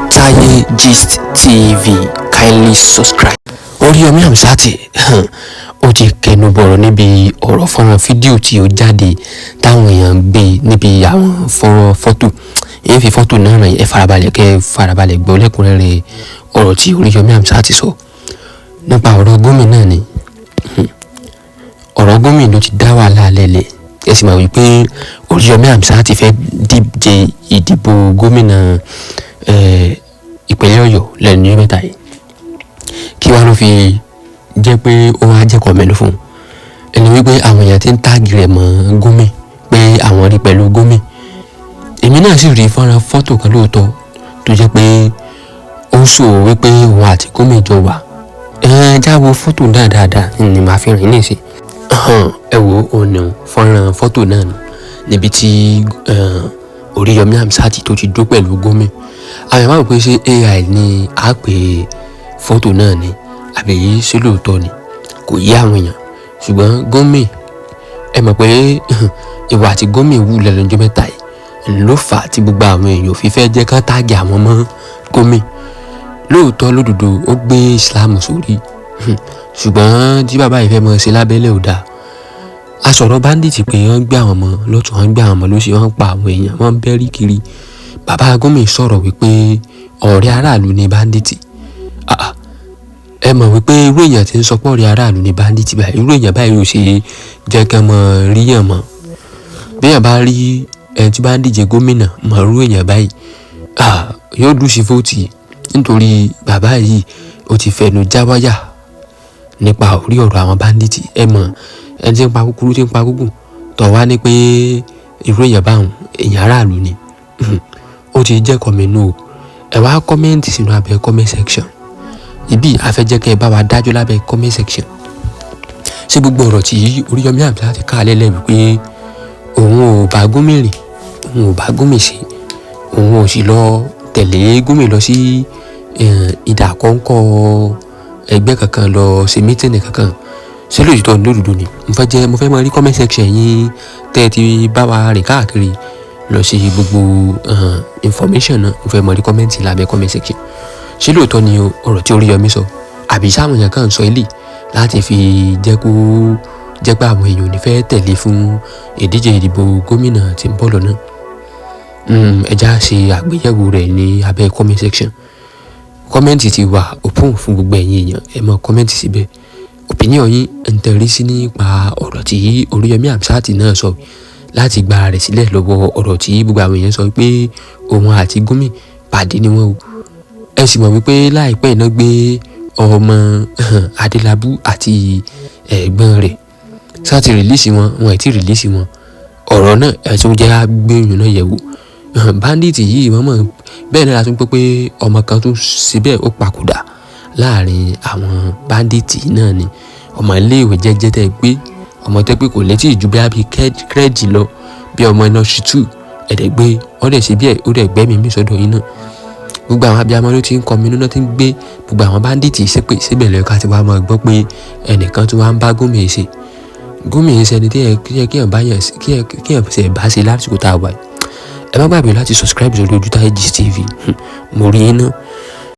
Ojútáyé Gist TV, kindly subscribe. Oríyọmí Hamzat ó ti kẹnu bọ̀rọ̀ níbi ọ̀rọ̀ fọ́nrán fídíò tí ó jáde táwọn èèyàn ń gbé níbi àwọn fọ́nrán fọ́tò. Èyí fi fọ́tò náà ràn. Ẹ farabalẹ̀, kẹ́ ẹ farabalẹ̀ gbọ́ lẹ́kùnrẹ́rẹ́ ọ̀rọ̀ tí Oríyọmí Hamzat sọ nípa ọ̀rọ̀ gómìnà ni. Ọ̀rọ̀ gómìnà ló ti dá wàhálà lẹ́lẹ̀. Ẹ sì mọ̀ wípé Oríyọmí Hamzat fẹ́ díje ìdìbò gómìnà ìpínlẹ̀ Ọ̀yọ́ lẹ́nu ní mẹ́ta yìí. Kí wàá ló fi jẹ́ pé ó wá jẹ́ kọ̀mẹ́nu fún un ẹni wípé àwọn èèyàn ti ń tag rẹ̀ mọ́ gómìn, pé àwọn rí pẹ̀lú gómìn. Èmi náà sì rí fọ́nrán fọ́tò kan lóòótọ́ tó jẹ́ pé ó ṣòwò wípé òun àti gómìn jọ wà. Ẹ jáwo fọ́tò náà dáadáa ni màá fi rìn nísìn. Ẹ wo ọ̀nà fọ́nrán fọ́tò náà nù níbi tí Oríyọmí Hamzat tó ti dó pẹ̀lú gómìn. Àwọn èèyàn máa ń pè ṣé AI ni a pè fọ́tò náà ni àbí ṣé lóòótọ́ ni, kò yé àwọn èèyàn. Ṣùgbọ́n gómìn, ẹ mọ̀ pé ìwà àti gómìn wù lẹ́nu ọjọ́ mẹ́ta yìí ló fà á tí gbogbo àwọn èèyàn ò fi fẹ́ jẹ́ ká tag àwọn mọ́ gómìn. Lóòótọ́ lódodo, ó gbé Islam sórí, ṣùgbọ́n tí bàbá yìí fẹ́ mọ̀ ṣe lábẹ́lẹ̀ ò dáa. A sọ̀rọ̀ bandit pé wọ́n gbé àwọn ọmọ lọ́tún, wọ́n gbé àwọn ọmọ lósì, wọ́n pa àwọn èèyàn, wọ́n ń bẹ́rí kiri. Bàbá gómìn sọ̀rọ̀ wípé ọ̀rẹ́ aráàlú ni bandit. Ẹ mọ̀ wípé irú èèyàn tí ń sọ pé ọ̀rẹ́ aráàlú ni bandit báyìí, irú èèyàn báyìí ò ṣe jẹ́ kí wọ́n mọ ríyàn mọ́. Bí èèyàn bá rí ẹni tí bá ń díje gómìnà mọ̀ irú èèyàn báyìí, yóò dùn sí vote, nítorí bàbá yìí ó ti fẹnu já wáyà nípa orí ọ̀rọ̀ àwọn bandit. Ẹ mọ̀ ẹni tí ń pa kúkúrú, tí ń pa gúngùn tọ̀ wá ní pé irú èèyàn báwọn èèyàn aráàlú ni. Ó ti jẹ́ kọ́mínú o. Ẹ wá comment sínú abẹ́ comment section ibi àfẹ́jẹ́ kẹ́ ẹ bá wa dájọ́ lábẹ́ comment section. Ṣé gbogbo ọ̀rọ̀ tí Oríyọmí Hamzat ti ká lẹ́lẹ̀ wípé òun ò bá gómìn rìn, òun ò bá gómìn ṣe, òun ò sì lọ tẹ̀lé gómìn lọ sí ìdàkọ́ńkọ́ ẹgbẹ́ kankan, lọ ṣe meeting kankan, ṣé lóòótọ́ ní lódodo ni? Mo fẹ́ jẹ́, mo fẹ́ máa rí comment section yín tẹ́ ẹ ti bá wa rìn káàkiri lọ sí gbogbo information náà. Mo fẹ́ máa rí comment lábẹ́ comment section. Ṣé lóòótọ́ ni ọ̀rọ̀ tí Oríyọmí sọ, àbí sáwọn èèyàn kan ń sọ ilé láti fi jẹ́ kó jẹ́ pé àwọn èèyàn ò ní fẹ́ tẹ̀lé fún ìdíje ìdìbò gómìnà tí ń bọ̀ lọ́nà? Ẹ já ṣe àgbéyẹ̀wò rẹ̀ ní abẹ́ comment section. Comment ti wà open fún gbogbo ẹ̀yin èèyàn. Ẹ mọ comment síbẹ̀, opinion yín ń tẹ̀rí sí nípa ọ̀rọ̀ tí Oríyọmí Hamzat náà sọ láti gba rẹ̀ sílẹ̀ lọ́wọ́ ọ̀rọ̀ tí gbogbo àwọn èèyàn sọ pé òun àti gómìn pàdé ni wọ́n o. Ẹ sì mọ̀ wípé láìpẹ́ iná gbé ọmọ Adélábù àti ẹ̀gbọ́n rẹ̀ sá ti release wọn, wọn ì tí release wọn. Ọ̀rọ̀ náà ẹ̀ tún jẹ́ agbóyún náà yẹ̀wò. Bandit yìí wọ́n mọ̀ bẹ́ẹ̀ náà la tún pé pé ọmọ kan tún síbẹ̀ ó papòdà láàrin àwọn bandit náà ni. Ọmọ iléèwé jẹ́jẹ́ tẹ́ gbé, ọmọ tẹ́ pé kò létí ìjú bí i kírẹ́ẹ̀dì lọ bí ọmọ iná ṣìtú ẹ̀dẹ̀ gbé, wọ́n dẹ̀ ṣe bí ẹ̀ ó dẹ̀ gbẹ́mìí mí sọ́dọ̀ yín náà. Gbogbo àwọn abiyamọ ló ti ń kọminú náà, ti ń gbé gbogbo àwọn bandit ṣépè síbẹ̀ lẹ́ka tí wàá máa gbọ́ pé ẹnìkan tí wàá ń bá gómìn ṣe. Gómìn ṣe ẹni tí yẹ kíyàn bá yàn kíyàn ṣe bá ṣe lásìkò tá a wà yìí. Ẹ má gbàgbé láti subscribe sórí Ojútáyé Gist TV. Mo rí yín náà.